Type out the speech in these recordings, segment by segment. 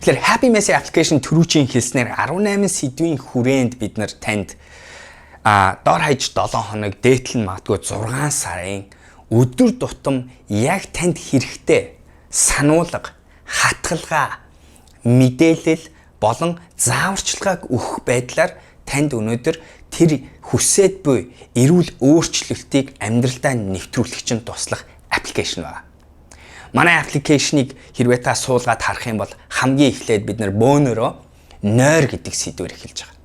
Тэгэхээр Happy Messy application түрүүчийн хэлснээр 18 сэдвийн хүрээнд бид нар танд дор хаяж 7 хоног, дээдл нь магадгүй 6 сарын өдөр тутам яг танд хэрэгтэй сануулга, хатгалгаа, мэдээлэл болон зааварчилгааг өгөх байдлаар танд өнөөдөр тэр хүсээд буй эрүүл өөрчлөлтийг амьдралдаа нэвтрүүлэх чинь туслах application байна. Манай application ийг хэрвээ та суулгаад харах юм бол хамгийн эхлээд бид нар бөөнөрөө нойр гэдэг сэдвээр эхэлж байгаа.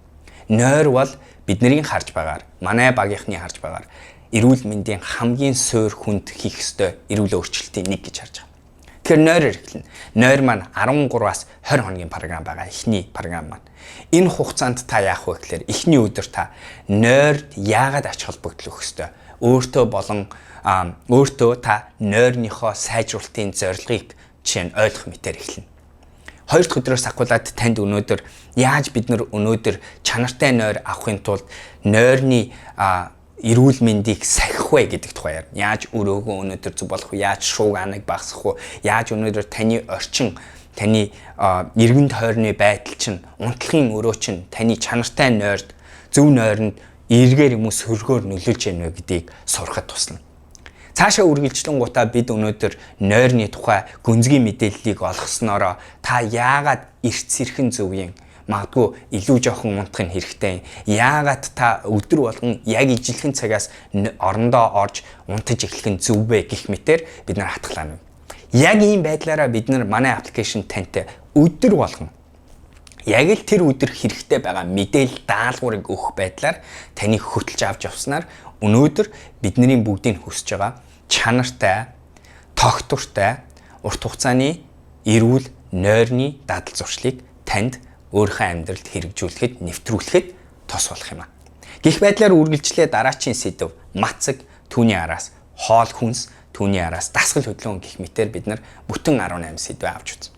Нойр бол бидний харж байгаагаар, манай багийнхны харж байгаагаар эрүүл мэндийн хамгийн суур хүнд хийх ёстой эрүүл өөрчлөлтийн нэг гэж харж байгаа. Тэгэхээр нойроор эхэлнэ. Нойр маань 13-аас 20 хоногийн програм байгаа. Эхний програм маань. Энэ хугацаанд та яах вэ гэхээр эхний өдөр та нойрд яагаад ач холбогдол өгөх ёстой? Өөртөө болон өөртөө та нойрныхоо сайжруулалтын зорилгыг жишээ нь ойлгох мэтээр эхэлнэ. Хоёр дахь өдрөөс ахуулаад танд өнөөдөр яаж бид нар өнөөдөр чанартай нойр авахын тулд нойрны эрүүл мэндийг сахих вэ гэдэг тухай ярина. Яаж өрөөгөө өнөөдөр зөв болох вэ? Яаж шууг анаг багасгах вэ? Яаж өнөөдөр таны орчин, таны эргэн тойрны байдал чинь, унтлагын өрөө чинь таны чанартай нойрд, зөв нойронд эргээр юм уу сөргөөр нөлөөлж яах вэ гэдгийг сурахад туслана. Цаашаа үргэлжлэн гутаа бид өнөөдөр нойрны тухай гүнзгий мэдээллийг олгосноороо та яагаад эрт сэрхэн зөв юм, магадгүй илүү жоохон унтах нь хэрэгтэй. Яагаад та өдөр болгон яг ижилхэн цагаас орондоо орж унтаж эхлэх нь зөв вэ гэх мэтээр бид нар хатгалаана. Яг ийм байдлаараа бид нар манай application тантай өдөр болгон яг л тэр өдөр хэрэгтэй байгаа мэдээлэл даалгаврыг өгөх байдлаар таныг хөтөлж авч явснаар өнөөдөр бидний бүгдийг хүсэж байгаа чанартай, тогтвортой, урт хугацааны эрүүл нойрны дадал зуршлыг танд өөрийнхөө амьдралд хэрэгжүүлэхэд, нэвтрүүлэхэд тус болох юм а. Гэх байдлаар үргэлжлээ дараачийн сэдэв мацаг, түүний араас хоол хүнс, түүний араас дасгал хөдөлгөөн гэх мэтээр бид нар бүтэн 18 сэдвээ авч үзсэн.